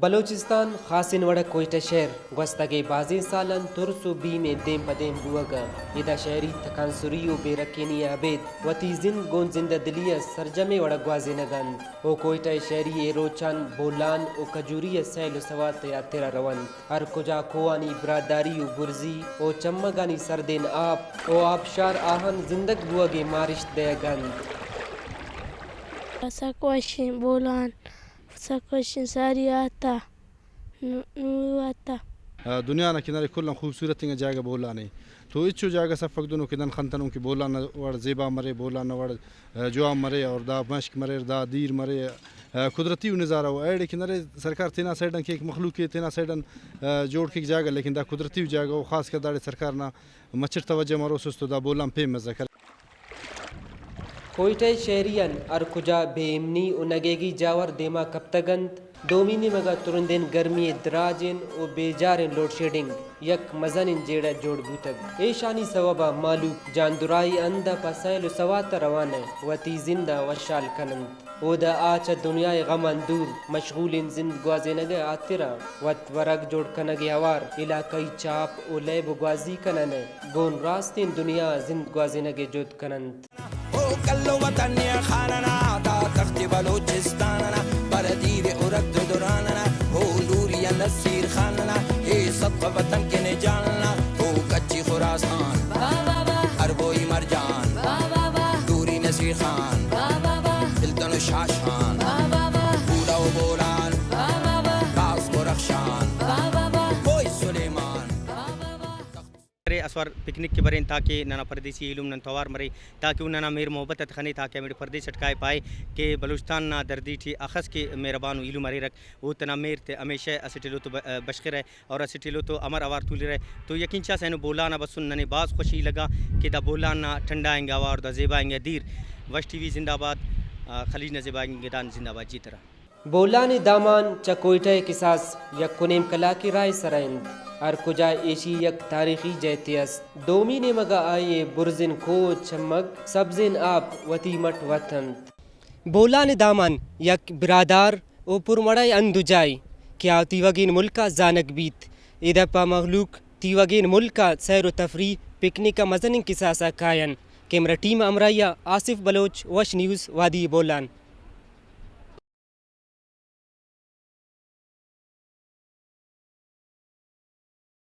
بلوچستان، خاصیں وڑ ءَ کوئٹہ شہر گوستگیں بازیں سالاں ترس ءُ بیم ءَ دیم پہ دیم بوگ ءَ۔ ادا شہری تکانسری ءُ بے رکینی ءَ ابید وتی زند گوں زندہ دلی ءَ سرجمیں وڑ ءَ گوازینگ ءَ انت ءُ کوئٹہ ءِ شہری اے روچاں بولان ءُ کجوری ءِ سیل ءُ سوات ءِ ہاترا رونت۔ ہر کجا کوہانی براداری ءُ برزی ءُ چمگانی سردین آپ ءُ آبشار آہان زندگ بوگ ءِ مارشت دئیگ ءَ انت۔ سک وشیں بولان، سک وشیں ساری آتا، نو-، نور آتا۔ آ، دنیا نا کنارے کلاں خوبصورت انگا جاگہ بولان اے۔ تو ہچو جاگہ سفک دنو کہ دن خنتنوں کہ بولان نا وڑ زیبا مرے، بولان نا وڑ، آ، جوان مرے اور دا مشک مرے، دا دیر مرے، آ، قدرتی و نظارہ و ایڑے کنارے سرکار تینا سائیڈاں کہ ایک مخلوق کے تینا سائیڈاں، آ، جوڑ کے جاگہ، لیکن دا قدرتی و جاگہ و خاص کر داڑے سرکار نا مچٹ توجہ مروسس تو دا بولان پیم مزہ کر۔ کوئٹہ ءِ شہریاں ہر کجا بے امنی ءُ نگیگی جاور دیما کپتگ انت۔ دومی نیمگ ءَ ترندیں گرمی ءِ دراجیں ءُ بیجاریں لوڈشیڈنگ یک مزنیں جیڑہ جوڑ بوتگ۔ ایشانی سوب ءَ مہلوک جاندراہی ہند ءَ پہ سیل ءُ سوات ءَ روان ءُ وتی زند ءَ وشحال کن انت۔ اودا آ چہ دنیا ءِ غماں دور مشغولیں زند گوازینگ ءِ ہاترا وت ورگ جوڑ کنگ ءِ ہوار علاقائی چاپ ءُ لیب ءُ گوازی کنان ءُ گوں راستیں دنیا ءَ زند گوازینگ ءِ جہد کن انت۔ او کلو وطن ءِ خاننا، دا تخت بلوچستاننا، پر دیر ءُ رد ءُ دراننا، او لوری نصیر خاننا، اے صدق وطن کے نے جاننا، او کچی خراسان، اربوئی مرجان، لوری نصیر خان، سلطان و شاشان، پورا و بولان، راز و رخشان، کوئی سلیمان۔ برے اسوار پکنک کہ برین تاکہ ننا پردیسی ایلم نن توار مرے، تاکہ او ننا مہر محبت ات خنے، تاکہ ہمیڑے پردیس اٹ کائے پائے کہ بلوچستان نا دردی ٹی اخس کہ مہربان و ایلم ہریرک، او تینا مہر تے ہمیشہ اسٹ ایلو تو ب-، بشخرہ اور اسٹ ایلو تو امر اوار تولرہ۔ تو یقین چاس اینو بولان آ بسن، ننے باز خوشی لگا کہ دا بولان نا ٹھنڈا انگا ہوا اور دا زیبا انگا دیر۔ وش ٹی وی زندہ باد، آ، خلیج نا زیبا انگا دان زندہ باد، جی ترا۔ بولان ءِ دامان چہ کوئٹہ ءِ کساس یک و نیم کلاکے راہ ءِ سرا انت۔ ہر کجا ایشی یک تاریخی جہتے است۔ دومی نیمگ ءَ آئی ءِ برزین کوہ ءُ چمگ، سبزین آپ وتی مٹ وت انت۔ بولان ءِ دامان یک برادار ءُ پرمڑاہیں ہند ءُ جاہے کہ آ تیوگین ملک ءَ زانگ بیت۔ ادا پہ مخلوق تیوگین ملک ءَ سیر ءُ تفریح، پکنک ءَ مزنیں کساس ءَ کاینت۔ کیمرہ ٹیم ءِ ہمراہی ءَ آصف بلوچ، وش نیوز، وادی بولان۔